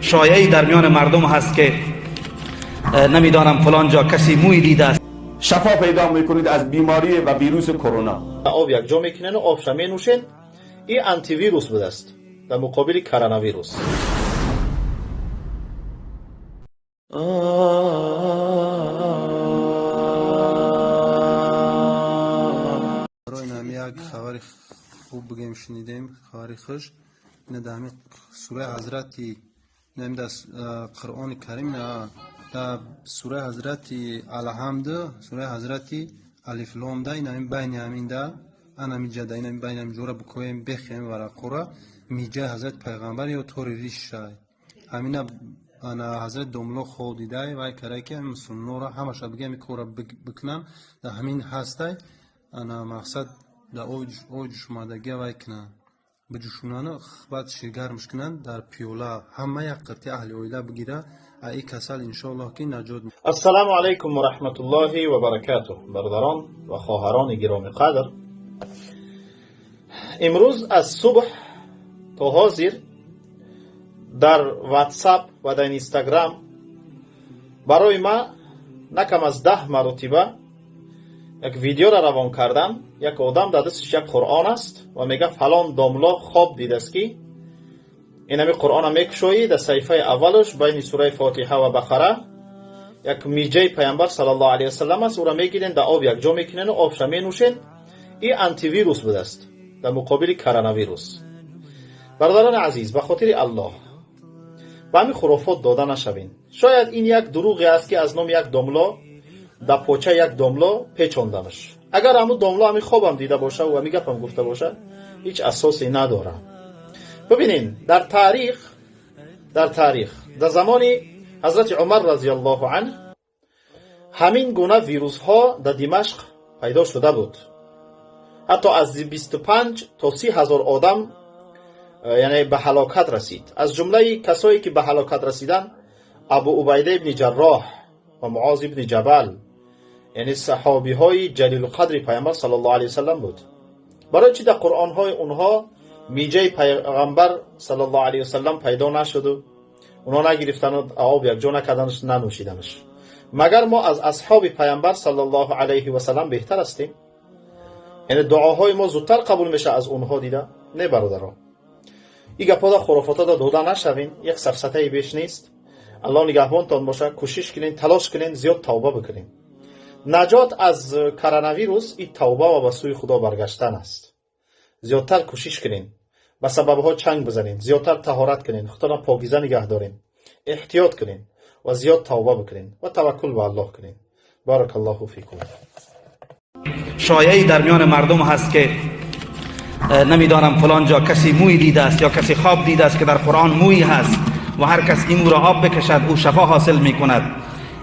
شایعی در میان مردم هست که نمیدانم فلان جا کسی موی دیده است. شفا پیدا میکنید از بیماری و ویروس کرونا. آب یک جا میکنن و آبش مینوشین. این آنتی ویروس بوده است در مقابل کرونا ویروس. برای یک خبر خوب بگیم شنیدیم، خبر خوش. اینه در همین سوره حضرتی، اینه در قرآن کریم، در سوره حضرتی الحمد، سوره حضرتی الف لام ده، این همین بین همین ده، ان همین جده، این همین بین همین جوره بکویم بخیم ورقوره میجه حضرت پیغمبر یا طور ریش شای. همینه انا حضرت دملو خود دیده وای کرای که مسلمان را همش بگم کورا بکنن در همین هسته انا مقصد در اوج شمادگی وای کنن بجوشونن بعد شیرگرمش کنن در پیولا همه یک قطعه اهل اویله بگیره ای کسال انشاءالله که نجات. السلام علیکم و رحمت الله و برکاته. برادران و خواهران گرامی قدر، امروز از صبح تا حاضر در واتساپ و در اینستاگرام برای ما نکم از 10 مرتبه یک ویدیو را روان کردم. یک آدم در دستش یک قرآن است و میگه فلان داملا خواب دیده است که این همی قرآن را میکشویی در صحیفه اولش بین سوره فاتحه و بقره یک میجه پیامبر صلی الله علیه وسلم است، او را میگیرین در آب یک جا میکنین و آبش مینوشین. این آنتی ویروس بوده است در مقابل کرونا ویروس. برادران عزیز، به خاطر الله به همین خرافات داده نشوین. شاید این یک دروغی است که از نام یک داملا در پاچه یک داملا پیچاندنش. اگر همون داملا همین خوابم دیده باشه و همین گپم گفته باشه هیچ اساسی نداره. ببینین در تاریخ در زمان حضرت عمر رضی الله عنه همین گونه ویروس ها در دمشق پیدا شده بود. حتی از 25 تا 30 هزار آدم یعنی به هلاکت رسید. از جمله کسایی که به هلاکت رسیدن ابو عبیده ابن جراح و معاذ ابن جبل، یعنی صحابی های جلیل القدر پیامبر صلی الله علیه وسلم بود. برای چی در قرآن های اونها میجه پیغمبر صلی الله علیه وسلم پیدا نشد و اونا نگرفتن و آب یک جا نکردنش ننوشیدنش؟ مگر ما از اصحاب پیامبر صلی الله علیه وسلم بهتر هستیم؟ یعنی دعاهای ما زودتر قبول میشه از اونها دیده؟ نه برادران، این گپا خرافات داده نشوین، یک سفسطه بیش نیست. الله نگهبانتان باشه. کوشش کنین، تلاش کنین، زیاد توبه بکنین. نجات از کرونا ویروس این توبه و به سوی خدا برگشتن است. زیادتر کوشش کنین، به سببها چنگ بزنین، زیادتر طهارت کنین، خدا را پاکیزه نگه دارین، احتیاط کنین و زیاد توبه بکنین و توکل به الله کنین. بارک الله فیکم. شایعی در میان مردم هست که نمیدانم فلان جا کسی موی دیده است یا کسی خواب دیده است که در قرآن موی هست و هر کس این مو را آب بکشد او شفا حاصل میکند.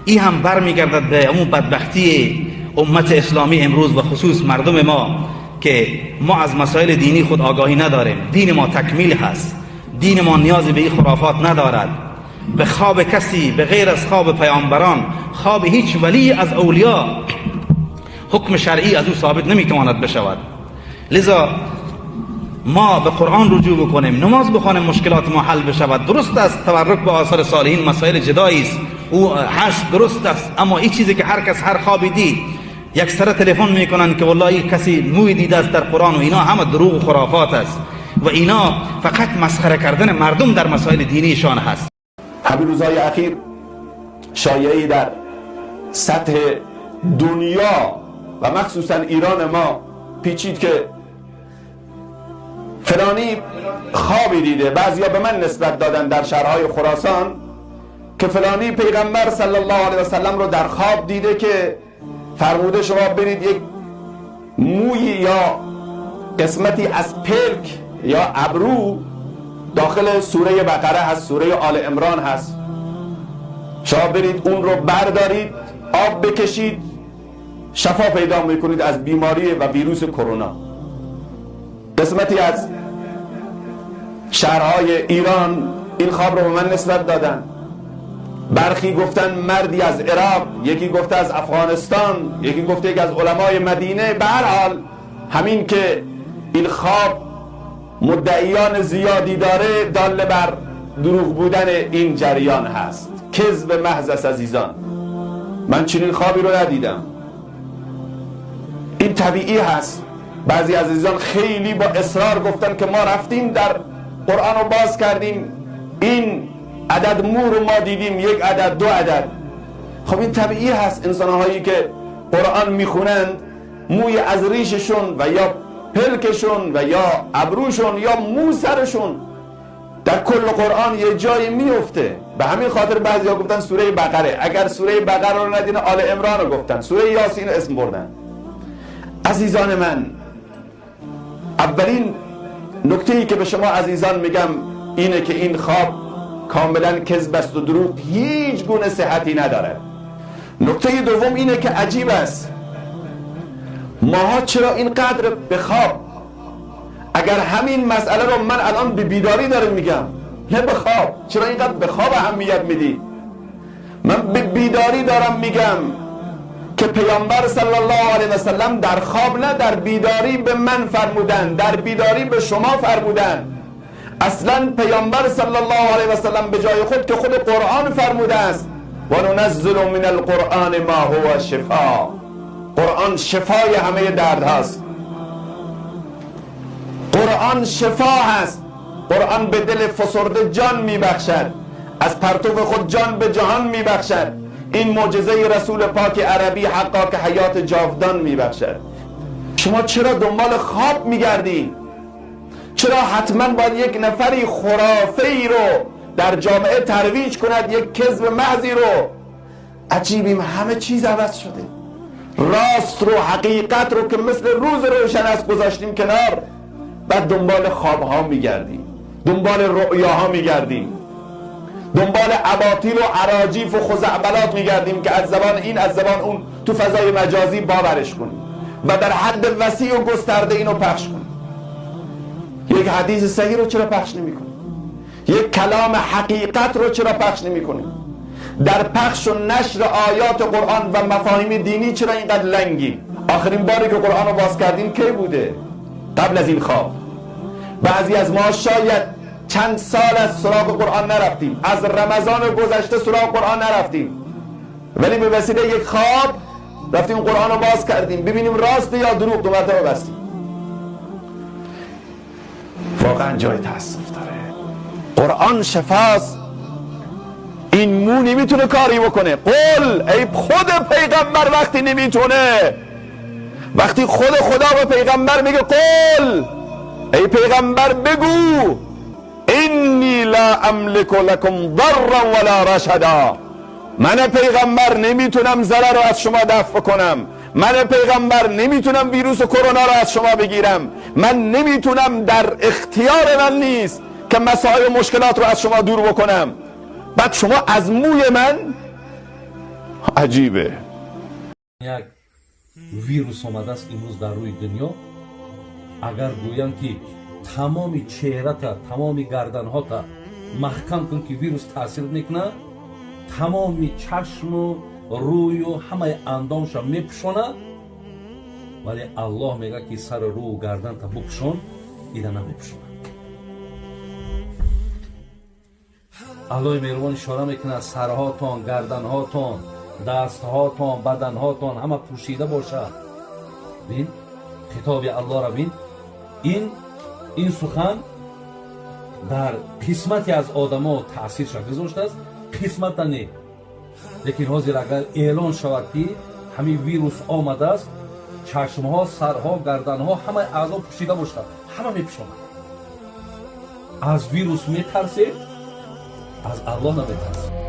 این هم برمیگردد به اون بدبختی امت اسلامی امروز و خصوص مردم ما که ما از مسائل دینی خود آگاهی نداریم. دین ما تکمیل هست، دین ما نیازی به این خرافات ندارد. به خواب کسی به غیر از خواب پیامبران، خواب هیچ ولی از اولیا حکم شرعی از او ثابت نمیتواند بشود. لذا ما به قرآن رجوع بکنیم، نماز بخوانیم، مشکلات ما حل بشود. درست است تبرک به آثار صالحین مسائل جدایی است، او هست، درست است، اما این چیزی که هر کس هر خوابی دید یک سر تلفن میکنن که والله کسی موی دیده است در قرآن و اینا همه دروغ و خرافات است و اینا فقط مسخره کردن مردم در مسائل دینیشان هست. همین روزهای اخیر شایعی در سطح دنیا و مخصوصا ایران ما پیچید که فلانی خوابی دیده. بعضیا به من نسبت دادن در شهرهای خراسان که فلانی پیغمبر صلی الله علیه و سلم رو در خواب دیده که فرموده شما برید یک موی یا قسمتی از پلک یا ابرو داخل سوره بقره هست، سوره آل عمران هست، شما برید اون رو بردارید، آب بکشید، شفا پیدا میکنید از بیماری و ویروس کرونا. قسمتی از شهرهای ایران این خواب رو به من نسبت دادن. برخی گفتن مردی از عراق، یکی گفته از افغانستان، یکی گفته یکی از علمای مدینه. به هر حال همین که این خواب مدعیان زیادی داره دال بر دروغ بودن این جریان هست، کذب محض است عزیزان. من چنین خوابی رو ندیدم. این طبیعی هست. بعضی عزیزان خیلی با اصرار گفتن که ما رفتیم در قرآن رو باز کردیم، این عدد مو رو ما دیدیم، یک عدد، دو عدد. خب این طبیعی هست. انسانهایی که قرآن میخونند موی از ریششون و یا پلکشون و یا ابروشون یا مو سرشون در کل قرآن یه جایی میفته. به همین خاطر بعضیا گفتن سوره بقره. اگر سوره بقره رو ندین، آل عمران رو گفتن، سوره یاسین رو اسم بردن. عزیزان من، اولین نکته‌ای که به شما عزیزان میگم اینه که این خواب کاملا کذب است و دروغ، هیچ گونه صحتی نداره. نکته دوم اینه که عجیب است، ماها چرا اینقدر به خواب، اگر همین مسئله رو من الان به بیداری دارم میگم نه به خواب، چرا اینقدر به خواب اهمیت میدی؟ من به بیداری دارم میگم که پیامبر صلی الله علیه و سلم در خواب نه، در بیداری به من فرمودن، در بیداری به شما فرمودن. اصلا پیامبر صلی الله علیه و سلم به جای خود که خود قرآن فرموده است، و ننزل من القرآن ما هو شفا. قرآن شفای همه درد هست. قرآن شفا هست. قرآن به دل فسرده جان میبخشد، از پرتو خود جان به جهان میبخشد. این معجزه رسول پاک عربی حقا که حیات جاودان میبخشد. شما چرا دنبال خواب میگردی؟ چرا حتما باید یک نفری خرافه ای رو در جامعه ترویج کند، یک کذب محضی رو؟ عجیبیم، همه چیز عوض شده. راست رو، حقیقت رو که مثل روز روشن است گذاشتیم کنار، بعد دنبال خوابها میگردیم، دنبال رؤیاها میگردیم، دنبال اباطیل و اراجیف و خزعبلات میگردیم که از زبان این، از زبان اون تو فضای مجازی باورش کنیم و در حد وسیع و گسترده اینو پخش کنیم. یک حدیث صحیح رو چرا پخش نمی‌کنیم؟ یک کلام حقیقت رو چرا پخش نمی‌کنیم؟ در پخش و نشر آیات قرآن و مفاهیم دینی چرا اینقدر لنگیم؟ آخرین باری که قرآن رو باز کردیم کی بوده؟ قبل از این خواب. بعضی از ما شاید چند سال از سراغ قرآن نرفتیم، از رمضان گذشته سراغ قرآن نرفتیم، ولی به وسیله یک خواب رفتیم قرآن رو باز کردیم ببینیم راست یا دروغ، دو مرتبه بستیم. واقعا جای تأسف داره. قرآن شفاست. این مو نمیتونه کاری بکنه. قل، ای خود پیغمبر وقتی نمیتونه، وقتی خود خدا به پیغمبر میگه قل، ای پیغمبر بگو انی لا املک لکم ضرا ولا رشدا. من پیغمبر نمیتونم ضرر رو از شما دفع کنم، من پیغمبر نمیتونم ویروس کرونا رو از شما بگیرم، من نمیتونم، در اختیار من نیست که مسائل و مشکلات رو از شما دور بکنم. بعد شما از موی من؟ عجیبه. یک ویروس آمده است امروز در روی دنیا. اگر گویند که تمام چهره تا، تمام گردنها تا محکم کن که ویروس تاثیر میکنه، تمام چشم و روی و همه اندامش میپوشونه، ولی الله میگه که سر رو و گردن تا بپوشون، اینا نمیپوشونه. الله مهربان اشاره میکنه سرهاتان، گردنهاتان، دستهاتان، بدنهاتان همه پوشیده باشد. بین خطاب الله را بین. این سخن در قسمتی از آدم‌ها تاثیرش گذاشته است، قسمت نه. لیکن حاضر اگر اعلان شود که همین ویروس آمده است، چشمها، سرها، گردنها، همه اعضا پوشیده باشد، همه میپوشانند. از ویروس میترسید، از الله نمیترسید.